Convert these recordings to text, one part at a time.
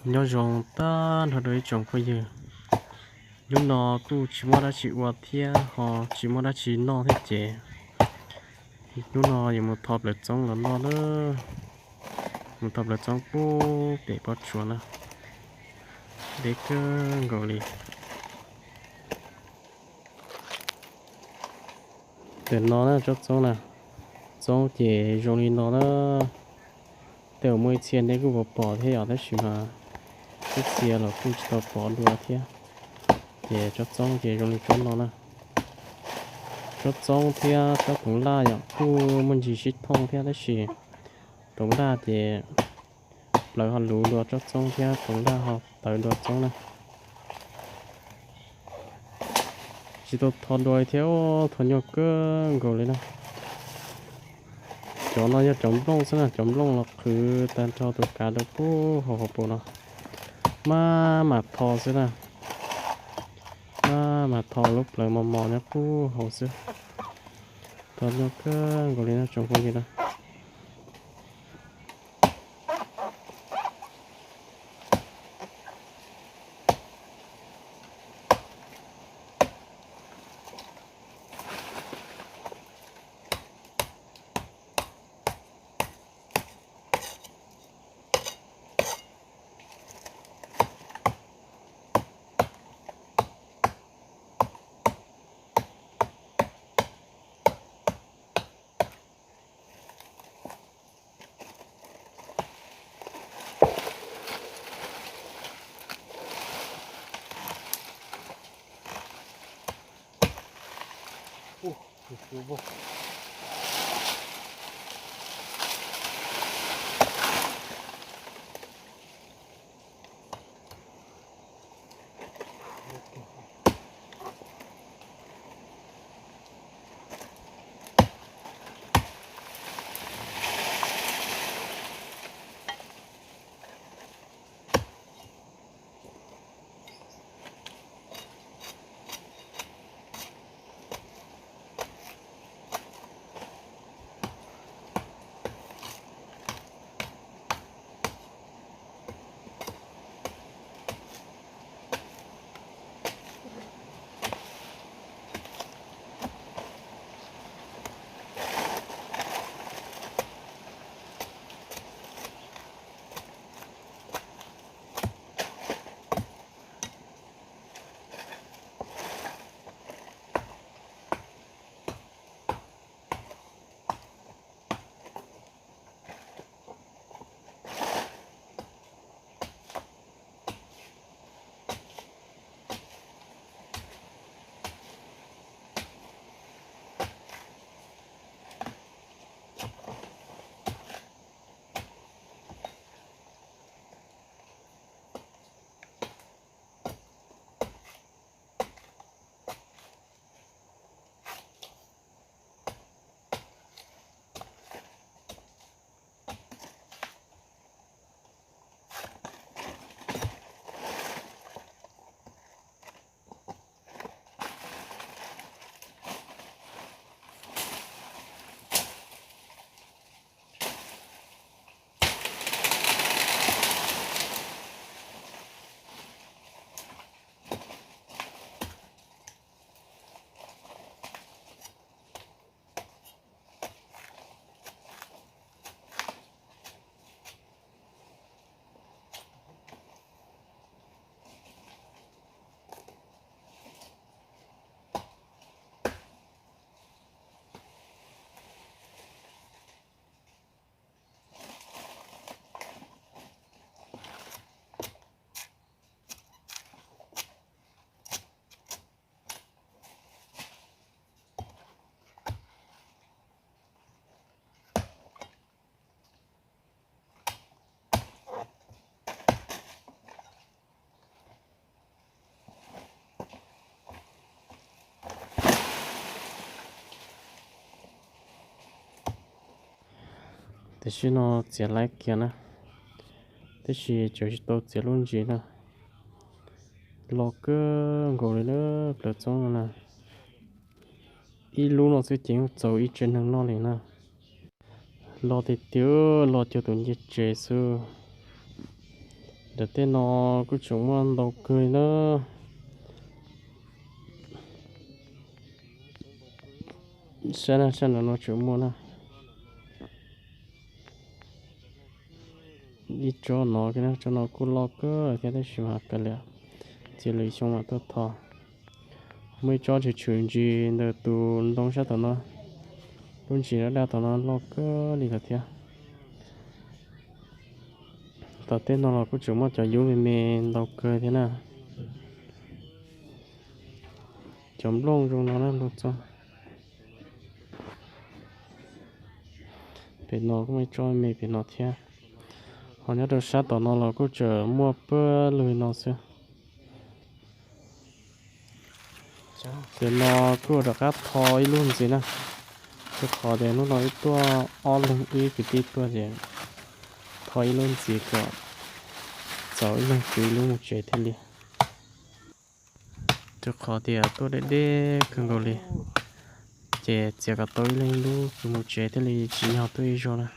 Nyob zoo tag nrho rau ib tsoom phooj ywg. Hnub no kuj tsis muaj dab tsi ua thiab ho tsis muaj dab tsi noj thiab ces hnub no yuav mus tho plaws txoob los noj na. Mus tho plaws txoob pub pem pob tsuas na. Deb kawg nkaus li. Tam no na tsob txoob na, txoob ces zoo li no na. Tej uas muaj ib txhia neb kuj pom pom thiab yom, tab sis mas ib txhia los kuj tsis tau pom dua thiab. Ces tsob txoob ces zoo li tsob no na. Tsob txoob thiab tsob toov laj yom kuj muaj ntsis sib thooj thiab tab sis toov laj ces plawv ho luv dua tsob txoob thiab toov laj ho tawv dua txoob na. Tsis tau tho dua li thiab, tho nyuaj kawg nkaus li na. Cov no yog cov nplooj xwb na, cov nplooj los qhwv tag nrho tus kav rau pub hauv hauv paus no. Maj mam tho xwb na. Maj mam tho lub plawv mos mos nyob pub hauv xwb. Tho nyuaj kawg nkaus li no tsoom phooj ywg na. Tam sim no txiav laib kiag na, tab sis tseem tsis tau txiav lub ntsis na. Los kawg nkaus li na, plaws txoob no na. Ib lub no xwb ces yeej txaus ib tsev neeg noj li na. Los tiag tiag, los cuag tus ncej tsev xwb. Nram tej no kuj tseem muaj ntau kawg na. Saib na, sab nram no tseem muaj na. Ib tsob no, tsob no kuj loj kawg thiab tab sis mas kav liam, txij lwm xyoo mam tuaj tho. Muaj ib tsob tshwm tshwm ntsis ntawm tus ntoo sab tom no, lub ntsis daj daj tom no loj kawg li lawm thiab. Tom tej no los kuj tseem muaj cov yub me me ntau kawg thiab na. Cov nplooj zoo no na, nplooj txob. Pem no kuj muaj ib tsob me pem no thiab. Ho nyob rau sab tom no los kuj tseem muaj pawg lug no xwb. Ces no kuj rov qab tho ib lub ntxiv na, rau qhov tias hnub no wb tuaj ob leeg wb kwv tij tuaj ces tho ib lub ntxiv kom txaus ib leeg kwv ib lub mus tsev thiaj li. Rau qhov tias tuaj deb deb kawg nkaus li, ces txiav kom tau ib leeg ib lub kwv mus tsev thiaj li tsim nyog tuaj ib zaug na.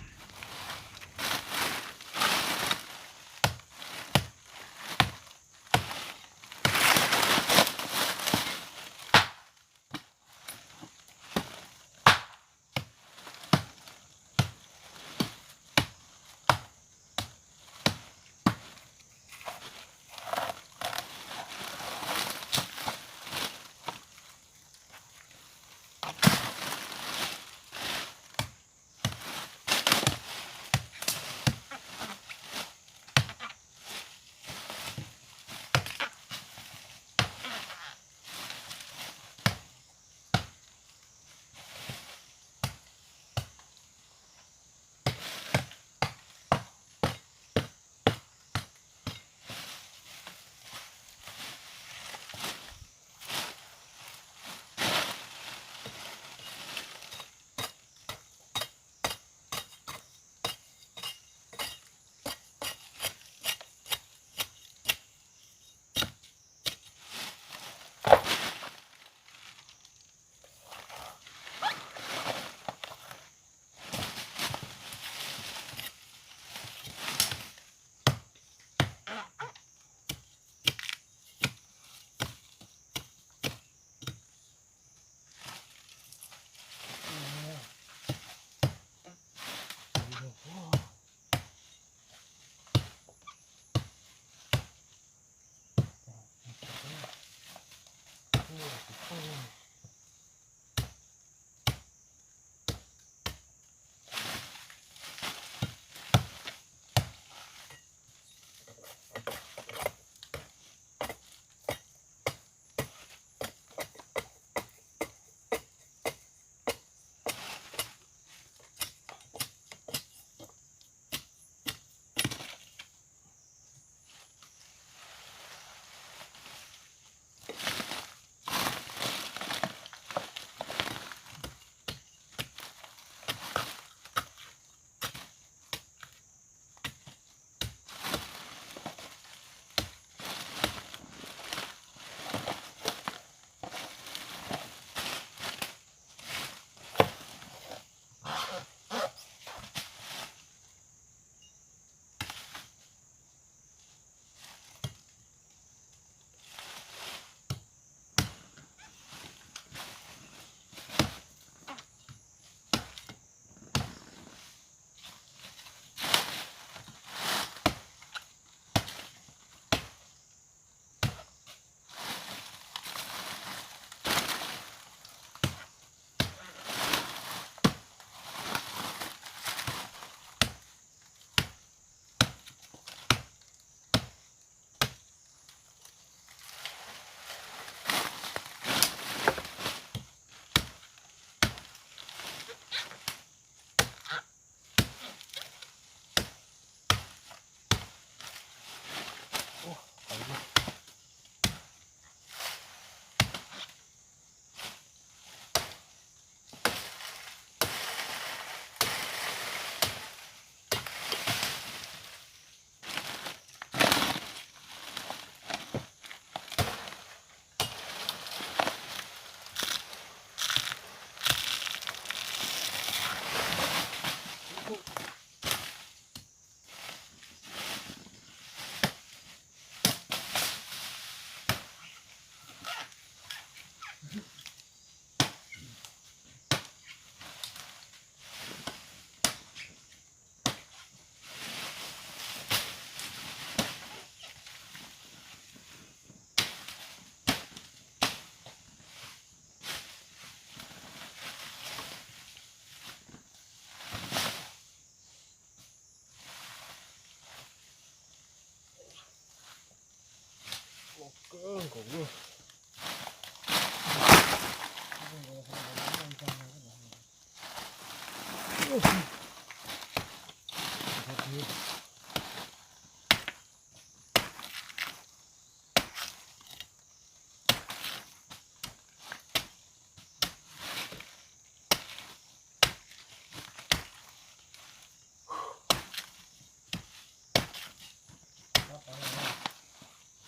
Kawg nkaus li.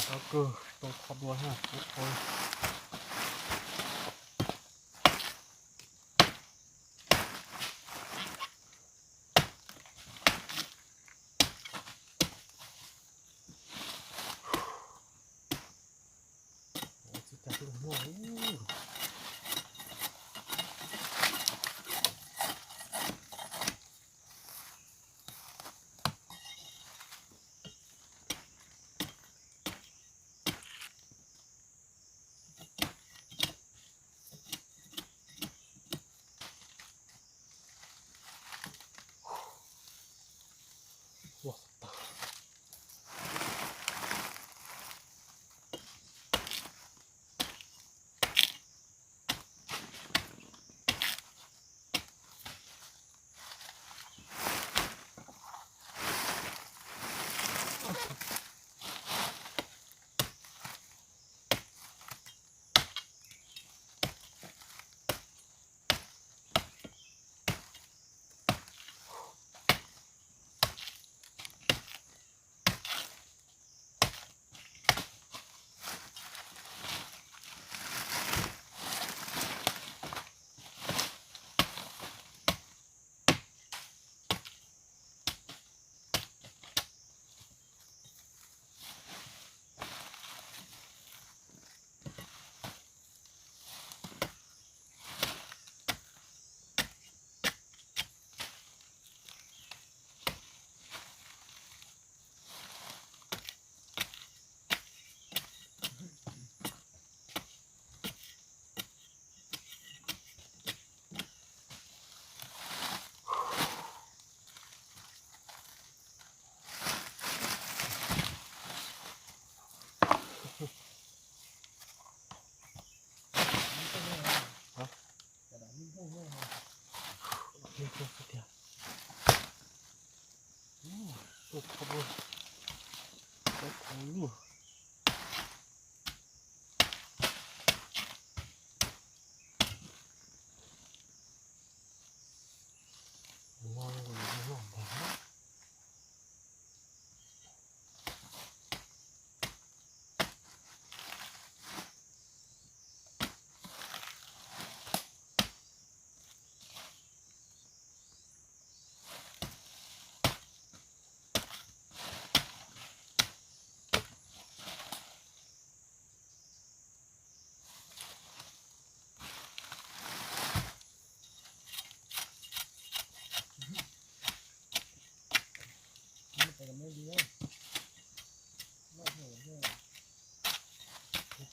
Tau kawg, tau qhov dua ha, ub qhov. Tsis tas tus muag.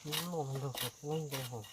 Cub loj ntag, qhov thiab ntau hos.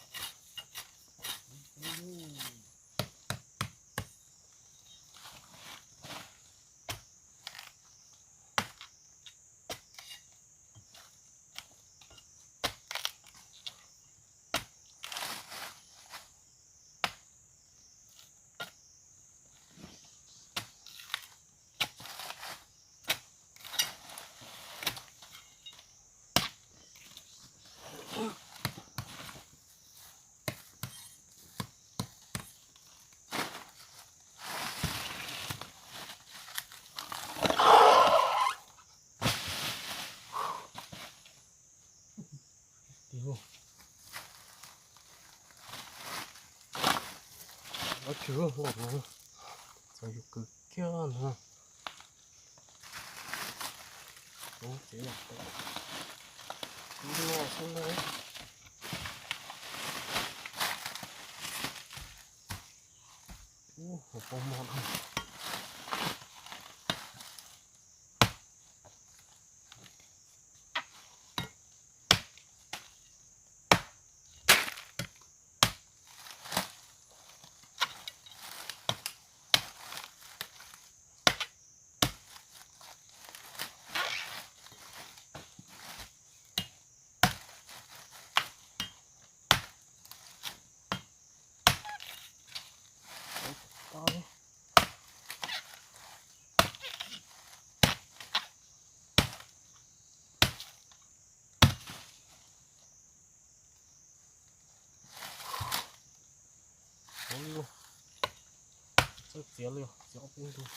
Ua tsis loj no, txog yus kwv kiag no. Tsev yam tau no xwb na. Ub, hauv paus mos no. Txiav li, txiav ob peb ntug.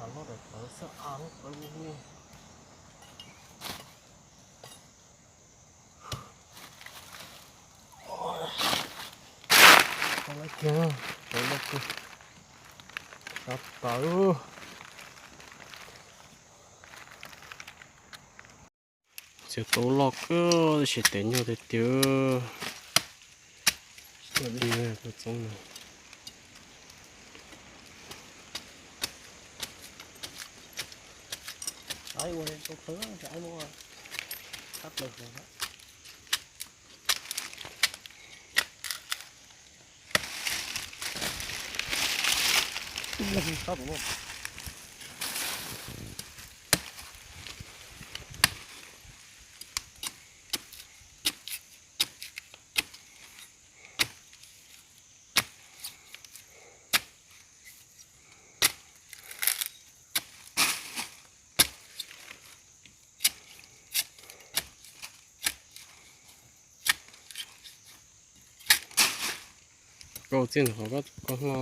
Av loj daim tawv xwb, av loj tawv li. Tau lawm tiag, tau lawm tiag. Sab tawv. Txiav tau loj kawg, tab sis tes nyuaj tiag tiag. Tuaj di tuaj txoob no. Koj txiaj ntawm qhov koj hlo.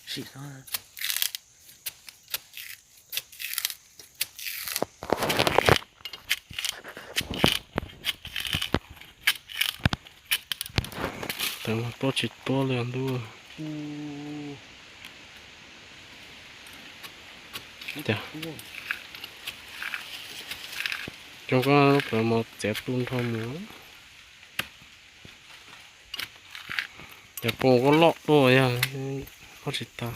Sim no. Tawv mas tuaj tsis tuaj li ntuj. Tias, cov koj lub plawv mos txiav tu nrho mus. Cov pos koj loj tuaj yog koj tsis tau.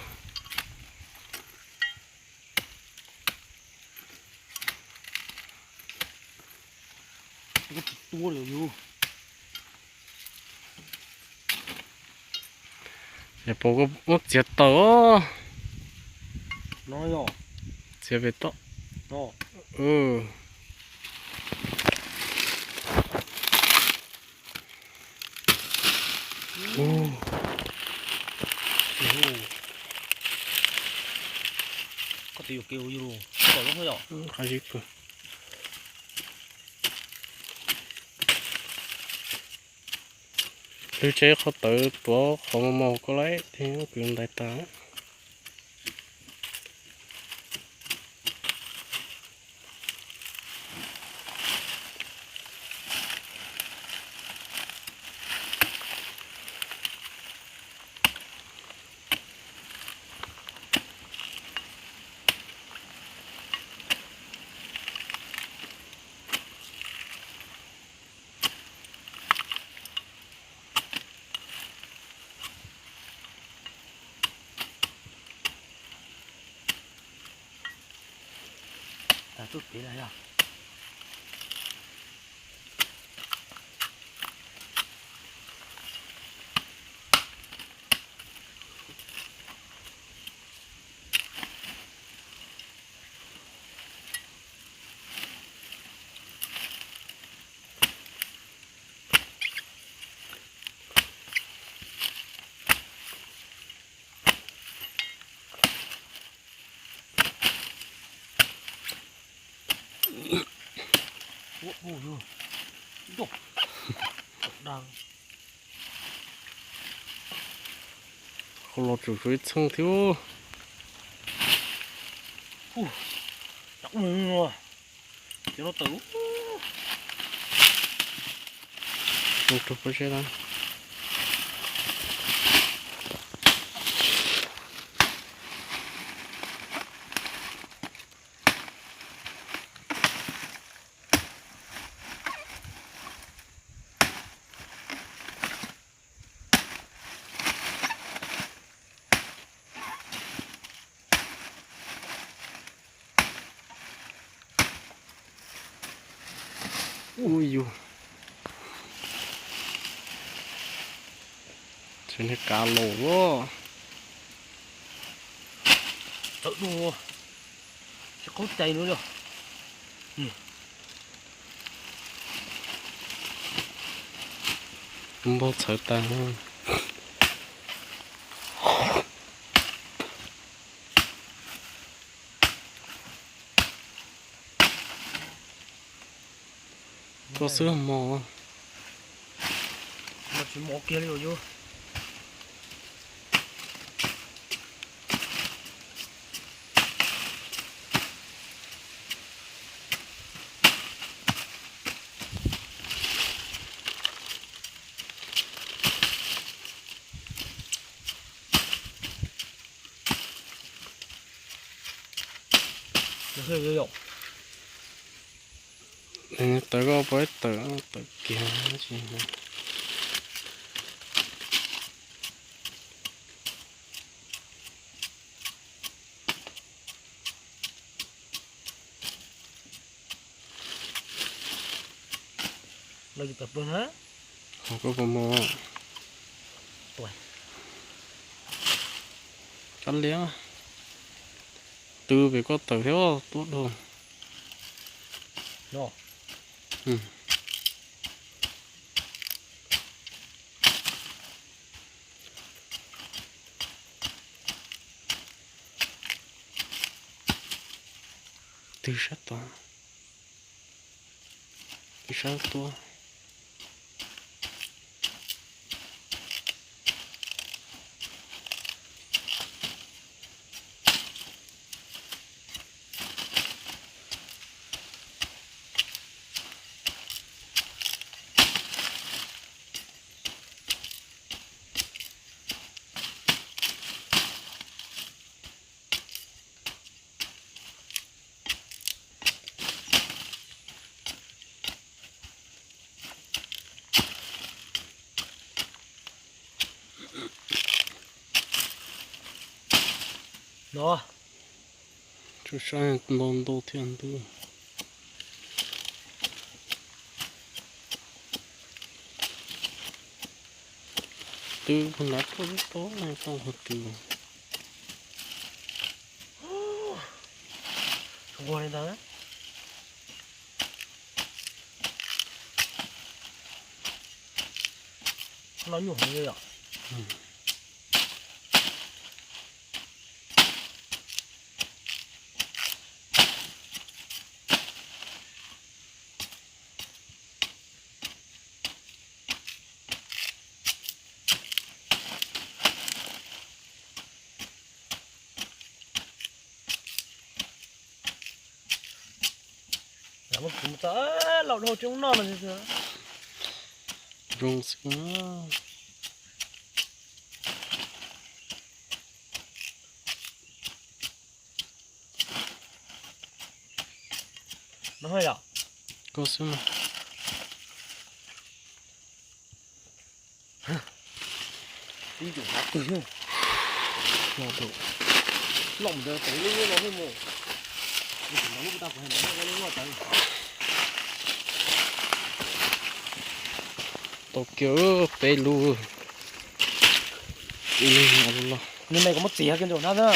Cov pos koj muab txiav tawm. Txiav pem toj. Koj Qhov zib pw. Hlwb tseb qhov tawv tuav qhov mos mos ko lawm thiab kwv ntais tas. Tag tub piv lawm yog. Qhov los tseem tshuav ib txheej thiab. Mus rau pob zeb na. Ui yus, tseem niag kav laus luaj. Tawm dua, tsis qaub cai nữa. Npog txhawv tas. Koj xwb mos. Mas tsis mos kiag li yus. Tawv koj pov tawm, tawm kiag tsis. Lawv tawm pw na. Ho koj puas mus? Tuaj. Cov liab. Twb pem koj tawm thiab tuaj dhau. No. Twb sab tod. Twb sab tuaj. No. Tsuas saib ntau ntau thiab ntub. Twb pug nrad tuaj tau tau qhov twg. Nquag li ntawd. Los nyuaj heev li yom. Kuv mus txog laus dhau tsis noj no. Zoo xwb. No yom. Koj xwb mas. Tib ntsuam hav twg no. Loj ntawd tau lub lub no thiab mus. Lub tau kuv hais ntawd lub loj tawv. Tau kiag peb lub. Ib lub no loj. Nws me kuv muab txiav kiag ntsuam hnab na.